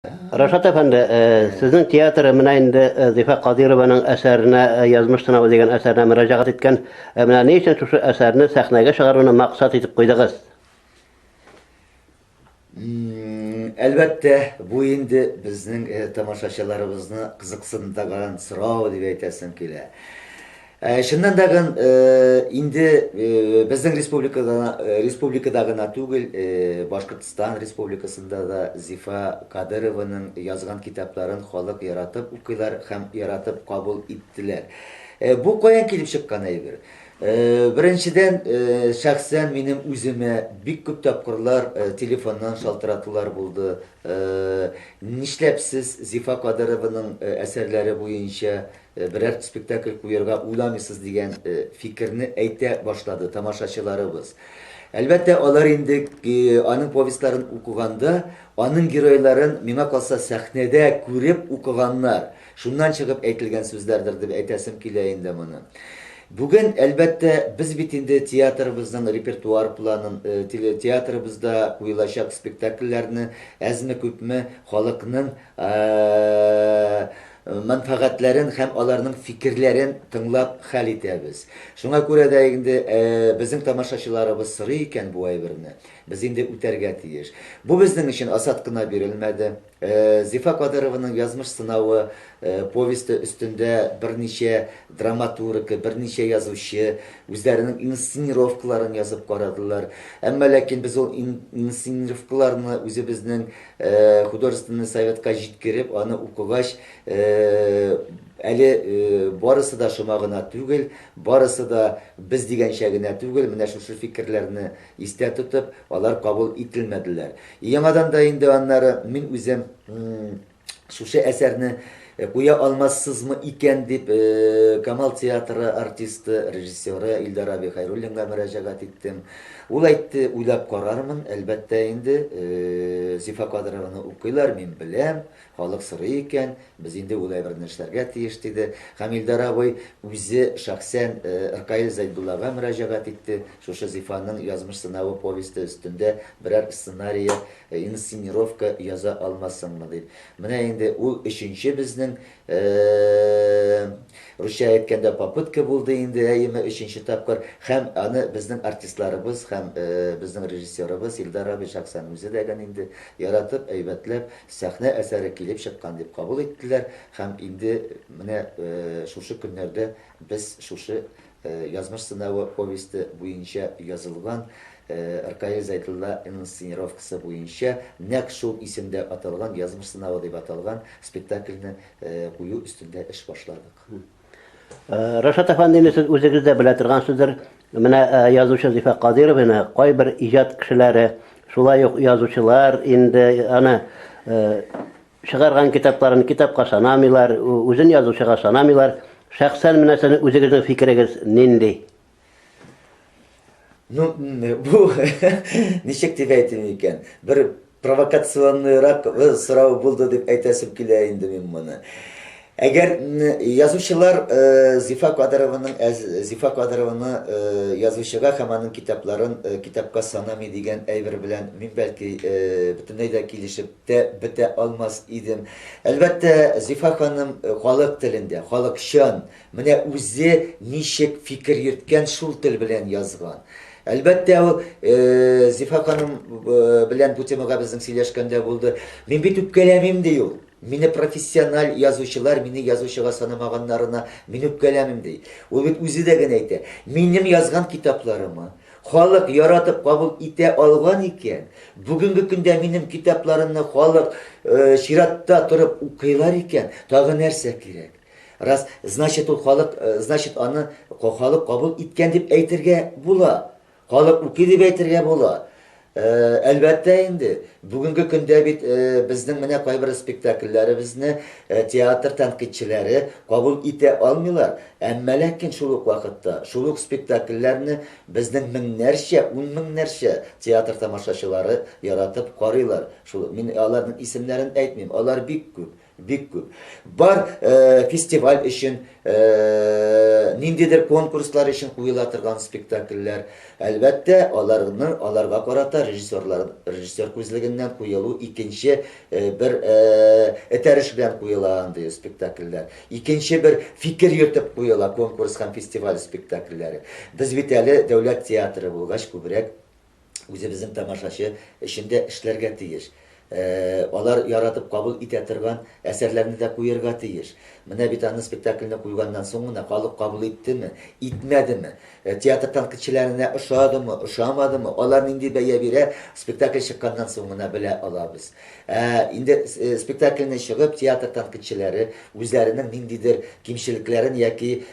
Рашат әфәнде, сезнең театр менә инде Зифа Кадырованың әсәренә Язмыш сынавы дигән әсәренә мөрәҗәгать иткән. Менә ни өчен шушы әсәрне сәхнәгә чыгаруны максат итеп куйдыгыз? Әлбәттә, бу инде безнең тамашачыларыбызны кызыксындырган сорау дип әйтәсем килә. Чыннан да инде безнең республикада, республикада гына түгел, Башкортстан республикасында да Зифа Кадырованың язган китапларын халык яратып укыйлар һәм яратып кабул иттеләр. Бу каян килеп чыккан әйбер? Беренчедән, шәхсән минем үземә бик күп тапкырлар телефоннан шалтыратулар булды. Нишләп сез Зифа Кадырованың әсәрләре буенча Берәр спектакль куярга уйламыйсыз дигән фикерне әйтә башлады тамашачыларыбыз. Әлбәттә, алар инде аның повестьларын укыганда, аның геройларын, миңа калса, сәхнәдә күреп укыганнар. Шуннан чыгып әйтелгән сүзләрдер дип әйтәсем килә инде моны. Бүген, әлбәттә, без бит инде театрыбызның репертуар планын, театрыбызда куелачак спектакльләрне әзме-күпме халыкның мәнфәгатьләрен һәм аларның фикерләрен тыңлап хәл итәбез. Шуңа күрә дә инде безнең тамашачыларыбыз сорый икән бу әйберне, без инде үтәргә тиеш. Бу безнең өчен асат кына бирелмәде. Зифа Кадырованың Язмыш сынавы повесте өстендә берничә драматург, берничә язучы үзләренең инсценировкаларын язып карадылар. Әмма ләкин без ул инсценировкаларны үзебезнең художественный советка җиткереп, аны укыгач, әле барысы да шома гына түгел, барысы да без дигәнчә генә түгел, менә шушы фикерләрне истә тотып, алар кабул ителмәделәр. Яңадан да инде аннары мин үзем шушы әсәрне куя алмассызмы икән дип Камал театры артисты, режиссеры Илдар абый Хәйруллинга мөрәҗәгать иттем. Ул әйтте, уйлап карармын, әлбәттә инде, Зифа Кадырованы укыйлар, мин беләм, халык сорый икән, без инде ул әйберне эшләргә тиеш, диде. Һәм Илдар абый үзе шәхсән Ркаил Зәйдуллага мөрәҗәгать итте, шушы Зифаның Язмыш сынавы повесте өстендә берәр сценарие инсценировка яза алмассыңмы дип. Менә инде ул өченче безнең, русча әйткәндә, попытка булды инде, әйеме, өченче тапкыр. Һәм аны безнең артистларыбыз һәм безнең режиссерыбыз Илдар абый шәхсән үзе дә гэн инде яратып, әйбәтләп, сәхнә әсәре килеп чыккан дип кабул иттеләр. Һәм инде менә шушы көннәрдә без шушы Язмыш сынавы повесте буенча язылган Ркаил Зәйдулла инсценировкасы буенча нәкъ шул исемдә аталган Язмыш сынавы дип аталган спектакльне кую өстендә эш башладык. Рашат әфәндене сез үзегез дә белә торгансыздыр. Менә язучы Зифа Кадырованы кайбер иҗат кешеләре, шулай ук язучылар инде аны Чыгарган китапларын китапка санамыйлар, үзен язучыга санамыйлар. Шәхсән менә сезнең үзегезнең фикерегез нинди? Ну, бу ничек дип әйтим икән? Бер провокационныйрак сорау булды дип әйтәсем килә инде мин моны. Әгәр язучылар Зифа Кадырованың Зифа Кадырованы язучыга һәм аның китапларын китапка санамый дигән әйбер белән мин бәлки бөтенләй дә килешеп тә бетә алмас идем. Әлбәттә, Зифа ханым халык телендә, халыкчан, менә үзе ничек фикер йөрткән, шул тел белән язган. Әлбәттә, ул Зифа ханым белән бу темага безнең сөйләшкәндә булды. Мин бит үпкәләмим, ди ул. Мине профессиональ язучылар мине язучыга санамаганнарына мин үпкәләмим, ди. Ул бит үзе дә генә әйтә. Минем язган китапларымы халык яратып кабул итә алган икән, бүгенге көндә минем китапларымны халык чиратта торып укыйлар икән, тагы нәрсә кирәк? Раз, значит, ул халык, значит, аны халык кабул иткән дип әйтергә була. Халык укый дип әйтергә була. Әлбәттә инде, бүгенге көндә бит безнең менә кайбер спектакльләребезне театр тәнкыйтьчеләре кабул итә алмыйлар. Әмма ләкин шул ук вакытта шул ук спектакльләрне безнең меңнәрчә, ун меңнәрчә театр тамашачылары яратып карыйлар. Шул, мин аларның исемнәрен әйтмим, алар бик күп. Бик күп. Бар фестиваль өчен, ниндидер конкурслар өчен куела торган спектакльләр. Әлбәттә, аларны, аларга карата режиссерлар, режиссер күзлегеннән исәбеннән куелу икенче бер этәреш белән куела андый спектакльләр. Икенче бер фикер йөртеп куела конкурс һәм фестиваль спектакльләре. Без бит әле дәүләт театры булгач, күбрәк үзебезнең тамашачы өчен дә эшләргә тиеш. Алар яратып кабул итә торган әсәрләрне дә куерга тиеш. Менә бит аны спектакльне куйганнан соң гына халык кабул иттеме, итмәдеме, театр тәнкыйтьчеләренә ошадымы, ошамадымы, алар нинди бәя бирә, спектакль чыкканнан соң гына белә алабыз. Ә инде спектакльне чыгып, театр тәнкыйтьчеләре үзләренең ниндидер кимчелекләрен яки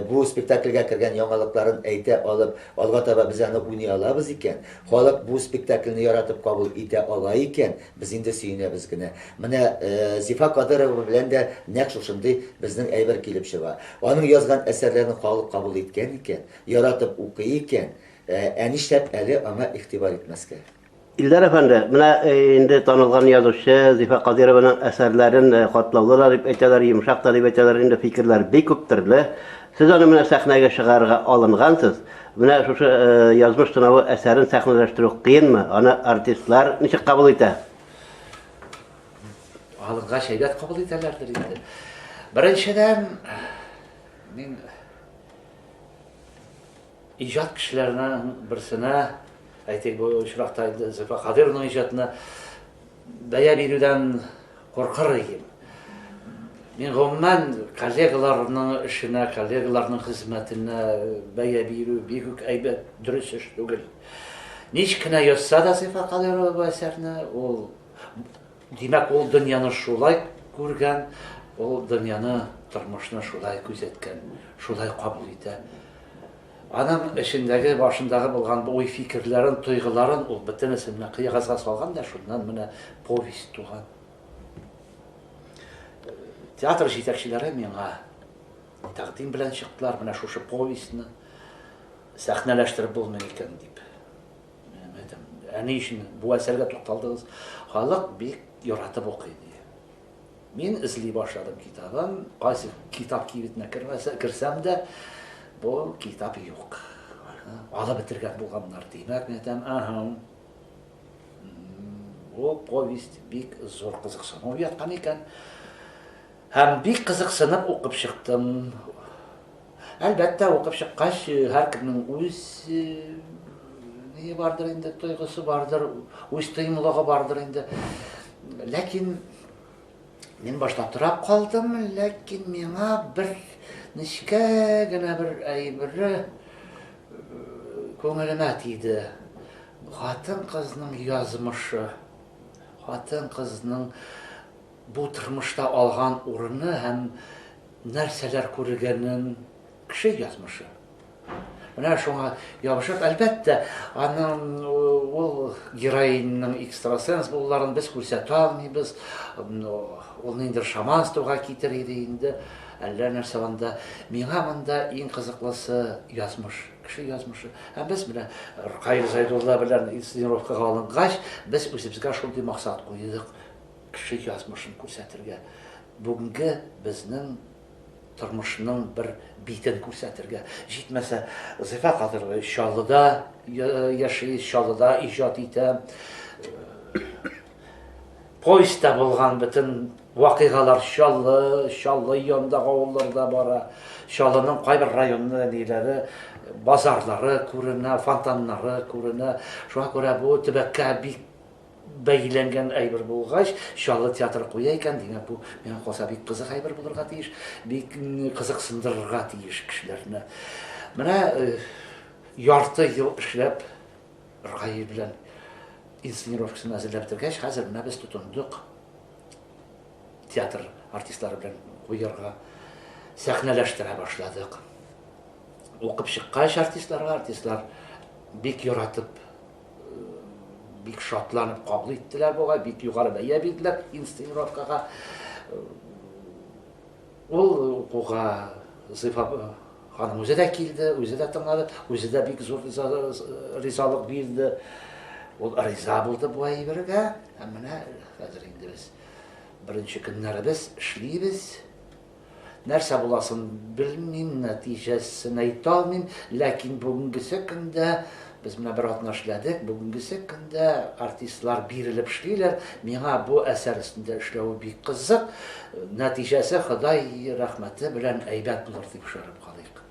бу спектакльгә кергән яңалыкларын әйтә алып, Алга таба без аны уйный алабыз икән, халык бу спектакльне яратып кабул итә ала икән, без инде сөенәбез генә. Менә Зифа Кадырова белән дә нәкъ шушындый безнең әйбер килеп чыга. Аның язган әсәрләрен халык кабул иткән икән, яратып укый икән, ә нишләп әле аңа игътибар итмәскә? Илдар әфәнде, менә инде танылган язучы Зифа Кадированың әсәрләрен катлаулы да дип әйтәләр, йомшак та дип әйтәләр, инде фикерләр бик күп төрле. Сез аны менә сәхнәгә чыгарырга алынгансыз. Менә шушы Язмыш сынавы әсәрен сәхнәләштерү кыенмы? Аны артистлар ничек кабул итә? Алынгач әйбәт кабул итәләрдер инде. Беренчедән, мин Иҗат кешеләренең берсенә, әйтик, бу очракта инде Зөфәр Кадыйровның иҗатына бәя бирүдән куркыр идем. Мин гомумән коллегаларның эшенә, коллегаларның хезмәтенә бәя бирү бик үк әйбәт, дөрес эш түгел. Ничек кенә язса да Зөфәр Кадыйрова бу әсәрне, ул димәк, ул дөньяны шулай күргән, ул дөньяны, тормышны шулай күзәткән, шулай кабул итә. Аның эчендәге, башындагы булган бу уй-фикерләрен, тойгыларын ул бөтенесен менә кыягазга салган да, шуннан менә повесть туган. Театр җитәкчеләре миңа тәкъдим белән чыктылар, менә шушы повестьны сәхнәләштереп булмый икән дип. Мин әйтәм, ә ни өчен бу әсәргә тукталдыгыз? Халык бик яратып укый ди. Мин эзли башладым китабын. Кайсы китап кибетенә кермәсә, керсәм дә, бу китап юк. Алып бетергән булганнар. Димәк, мин әйтәм, ага. Бу повесть бик зур кызыксыну уяткан икән. Һәм бик кызыксынып укып чыктым. Әлбәттә, укып чыккач, һәркемнең үз ние бардыр инде, тойгысы бардыр, үз тоемлыгы бардыр инде. Ләкин мин башта торап калдым, ләкин миңа бер нечкә генә бер әйбере күңелемә тиде. Хатын-кызның язмышы, хатын-кызның бу тормышта алган урыны һәм нәрсәләр күргәнен кеше язмышы. Менә шуңа ябышып, әлбәттә, аның ул героинның экстрасенс булуларын без күрсәтә алмыйбыз. Ул ниндидер шаманствога китер иде инде. Әллә нәрсә анда. Миңа монда иң кызыклысы язмыш, кеше язмышы. Һәм без менә Ркаил Зайдулла белән инсценировкага алынгач, без үзебезгә шундый максат куйдык. Кеше язмышын күрсәтергә, бүгенге безнең тормышның бер битен күрсәтергә. Җитмәсә, Зифа Кадырова Чаллыда яши, Чаллыда иҗат итә. Повестьта булган бөтен вакыйгалар Чаллы, Чаллы янындагы авылларда бара. Чаллының кайбер районны ниләре, базарлары күренә, фонтаннары күренә. Шуңа күрә бу төбәккә бик бәйләнгән әйбер булгач, Чаллы театры куя икән, димәк, бу миңа калса бик кызык әйбер булырга тиеш, бик кызыксындырырга тиеш кешеләрне. Менә э, ярты ел эшләп, Ркаил белән инсценировкасын әзерләп бетергәч, хәзер менә без тотындык театр артистлары белән куярга, сәхнәләштерә башладык. Укып чыккач артистларга, артистлар бик яратып бик шатланып кабул иттеләр бугай, бик югары бәя бирделәр инсценировкага. Ул укуга Зифа ханым үзе дә килде, үзе дә тыңлады, үзе дә бик зур ризалык бирде. Ул риза булды бу әйбергә. Һәм менә хәзер инде без беренче көннәребез эшлибез. Нәрсә буласын белмим, нәтиҗәсен әйтә алмыйм, ләкин бүгенгесе көндә Без менә бер атна эшләдек. Бүгенгесе көндә артистлар бирелеп эшлиләр. Миңа бу әсәр өстендә эшләве бик кызык. Нәтиҗәсе Ходай рәхмәте белән әйбәт булыр дип ышанып калыйк.